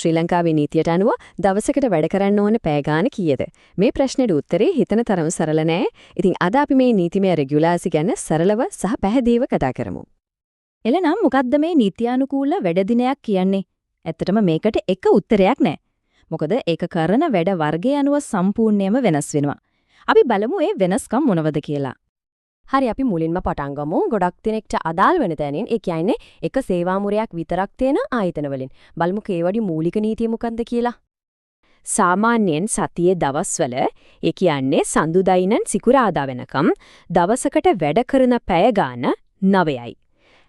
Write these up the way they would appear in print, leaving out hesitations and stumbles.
ශ්‍රී ලංකාවේ නීතියට අනුව දවසකට වැඩ කරන්න ඕන පැය ගාන කීයද? මේ ප්‍රශ්නෙට උත්තරේ හිතන තරම සරල නෑ. ඉතින් අද අපි මේ නීතිමය රෙගියුලාසි ගැන සරලව සහ පැහැදිලිව කතා කරමු. එලනම් මොකද්ද මේ නීත්‍යානුකූල වැඩ දිනයක් කියන්නේ? ඇත්තටම මේකට එක උත්තරයක් නෑ. මොකද ඒක කරන වැඩ වර්ගය අනුව සම්පූර්ණයෙන්ම වෙනස් වෙනවා. අපි බලමු ඒ වෙනස්කම් මොනවද කියලා. හරි, අපි මුලින්ම පටන් ගමු ගොඩක් දෙනෙක්ට අදාළ වෙන තැනින්. ඒ කියන්නේ එක සේවා මුරයක් විතරක් තියෙන ආයතන වලින්. බලමුකෝ ඒ වගේ මූලික නීතිය මොකක්ද කියලා. සාමාන්‍යයෙන් සතියේ දවස්වල, ඒ කියන්නේ සඳුදා ඉඳන් සිකුරාදා වෙනකම් දවසකට වැඩ කරන පැය ගාන 9යි.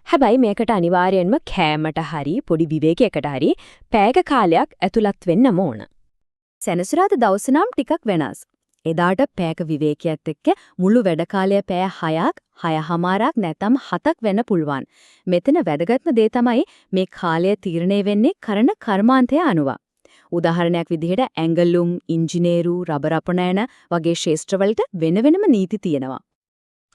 හැබැයි මේකට අනිවාර්යෙන්ම කෑමට හරි පොඩි විවේකයකට හරි පැයක කාලයක් ඇතුළත් වෙන්නම ඕන. සෙනසුරාදා දවස නම් ටිකක් වෙනස්. එදාට පැයක විවේකයක් එක්ක මුළු වැඩ කාලය පැය 6ක්, 6.5ක් නැත්නම් 7ක් වෙන්න පුළුවන්. මෙතන වැදගත්ම දේ තමයි මේ කාලය තීරණය වෙන්නේ කරන කර්මාන්තය අනුව. උදාහරණයක් විදිහට ඇඟලුම්, ඉංජිනේරු, රබර් අපනයන වගේ ක්ෂේත්‍රවලට වෙන වෙනම නීති තියෙනවා.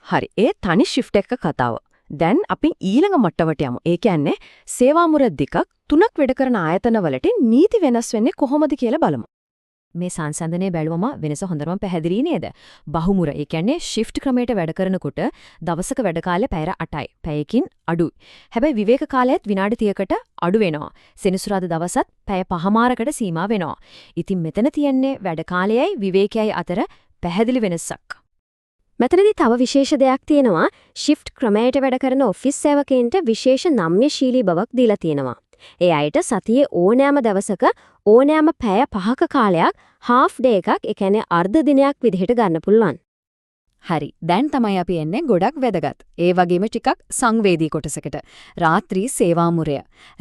හරි, ඒ තනි ෂිෆ්ට් එක කතාව. දැන් අපි ඊළඟ මට්ටමට යමු. ඒ කියන්නේ සේවා මුර දෙකක් තුනක් වැඩ කරන ආයතනවලට නීති වෙනස් වෙන්නේ කොහොමද කියලා බලමු. මේ සංසන්දනය බැලුවම වෙනස හොඳටම පැහැදිලි නේද? බහුමුර, ඒ කියන්නේ ෂිෆ්ට් ක්‍රමයට වැඩ කරනකොට දවසක වැඩ කාලය පැය 8යි. පැයකින් අඩුයි. හැබැයි විවේක කාලයත් විනාඩි 30කට අඩු වෙනවා. සෙනසුරාදා දවසත් පැය 5.5කට සීමා වෙනවා. ඉතින් මෙතන තියෙන්නේ වැඩ කාලයයි විවේකයයි අතර පැහැදිලි වෙනසක්. මෙතනදී තව විශේෂ දෙයක් තියෙනවා. ෂිෆ්ට් ක්‍රමයට වැඩ කරන ඔෆිස් සේවකයන්ට විශේෂ නම්‍යශීලී බවක් දීලා තියෙනවා. ඒ අයට සතියේ ඕනෑම දවසක ඕනෑම පැය 5ක කාලයක් හාෆ් ඩේ එකක්, ඒ කියන්නේ අර්ධ දිනයක් විදිහට ගන්න පුළුවන්. හරි. දැන් තමයි අපි එන්නේ ගොඩක් වැදගත්. ඒ වගේම ටිකක් සංවේදී කොටසකට. රාත්‍රී සේවා මුරය.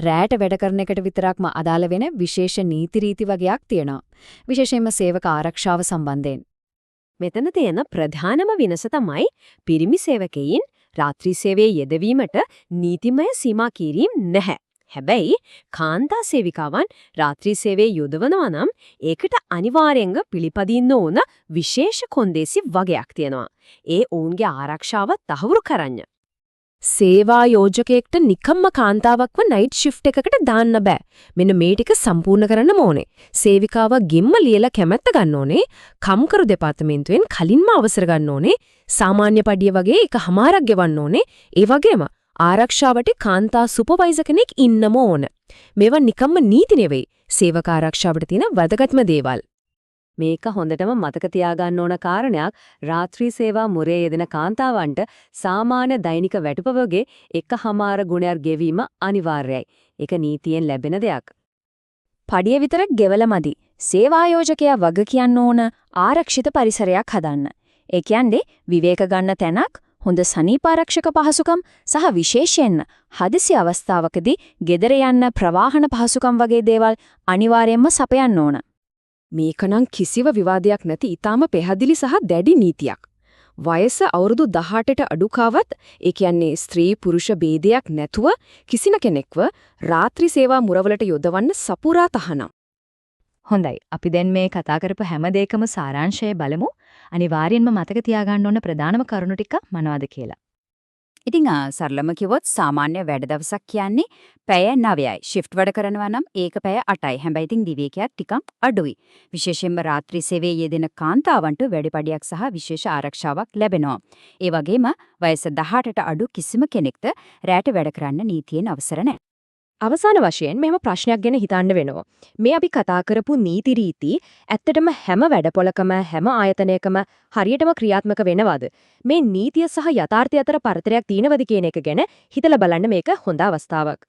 රැට වැඩ කරන එකට විතරක්ම අදාළ වෙන විශේෂ නීති රීති වගයක් තියෙනවා. විශේෂයෙන්ම සේවක ආරක්ෂාව සම්බන්ධයෙන්. මෙතන තියෙන ප්‍රධානම වෙනස තමයි පිරිමි සේවකයින් රාත්‍රී සේවයේ යෙදවීමට නීතිමය සීමා කිරීම් නැහැ. හැබැයි කාන්තා සේවිකාවන් රාත්‍රී සේවයේ යොදවනවා නම් ඒකට අනිවාර්යෙන්ම පිළිපදින්න ඕන විශේෂ කොන්දේසි වගයක් තියෙනවා. ඒ ඔවුන්ගේ ආරක්ෂාව තහවුරු කරන්න. සේවා යෝජකයෙක්ට නිකම්ම කාන්තාවක්ව නයිට් ෂිෆ්ට් එකකට දාන්න බෑ. මෙන්න මේ ටික සම්පූර්ණ කරන්න ඕනේ. සේවිකාව ගෙම්ම ලියලා කැමැත්ත ගන්න ඕනේ. කම්කරු දෙපාර්තමේන්තුවෙන් කලින්ම අවසර ගන්න ඕනේ. සාමාන්‍ය පඩිය වගේ එක හමාරක් ගෙවන්න ඕනේ. ඒ වගේම ආරක්ෂාවට කාන්තා සුපර්වයිසර් කෙනෙක් ඉන්නම ඕන. මේවා නිකම්ම නීති නෙවෙයි. සේවක ආරක්ෂාවට තියෙන වැදගත්ම දේවල්. මේක හොඳටම මතක තියාගන්න ඕන කාරණයක්. රාත්‍රී සේවා මුරේ යෙදෙන කාන්තාවන්ට සාමාන්‍ය දෛනික වැටුප වගේ එකහමාර ගුණයක් ගෙවීම අනිවාර්යයි. ඒක නීතියෙන් ලැබෙන දෙයක්. පඩිය විතරක් ගෙවල මදි. සේවා යෝජකයා වග කියන්න ඕන ආරක්ෂිත පරිසරයක් හදන්න. ඒ කියන්නේ විවේක ගන්න තැනක්, හොඳ සනීප ආරක්ෂක පහසුකම් සහ විශේෂයෙන්ම හදිසි අවස්ථාවකදී ගෙදර යන්න ප්‍රවාහන පහසුකම් වගේ දේවල් අනිවාර්යයෙන්ම සපයන්න ඕන. මේකනම් කිසිව විවාදයක් නැති ඊටාම පැහැදිලි සහ දැඩි නීතියක්. වයස අවුරුදු 18ට අඩු කාවත්, ඒ කියන්නේ ස්ත්‍රී පුරුෂ භේදයක් නැතුව කිසිම කෙනෙක්ව රාත්‍රී සේවා මුරවලට යොදවන්න සපුරා තහනම්. හොඳයි. අපි දැන් මේ කතා කරපු හැම දෙයකම සාරාංශය බලමු. අනිවාර්යෙන්ම මතක තියාගන්න ඕන ප්‍රධානම කරුණු ටික මොනවද කියලා. ඉතින් සරලම කිව්වොත් සාමාන්‍ය වැඩ දවසක් කියන්නේ පැය 9යි. ෂිෆ්ට් වැඩ කරනවා නම් ඒක පැය 8යි. හැබැයි ඉතින් විවේකයක් ටිකක් අඩුයි. විශේෂයෙන්ම රාත්‍රී සේවයේ යෙදෙන කාන්තාවන්ට වැඩි පඩියක් සහ විශේෂ ආරක්ෂාවක් ලැබෙනවා. ඒ වගේම වයස 18ට අඩු කිසිම කෙනෙක්ට රැට වැඩ කරන්න නීතියෙන් අවසර නැහැ. අවසාන වශයෙන් මෙහෙම ප්‍රශ්නයක් ගැන හිතන්න වෙනවා. මේ අපි කතා කරපු නීති රීති ඇත්තටම හැම වැඩපොලකම හැම ආයතනයකම හරියටම ක්‍රියාත්මක වෙනවද? මේ නීතිය සහ යථාර්ථය අතර පරතරයක් තියෙනවද කියන එක ගැන හිතලා බලන්න මේක හොඳ අවස්ථාවක්.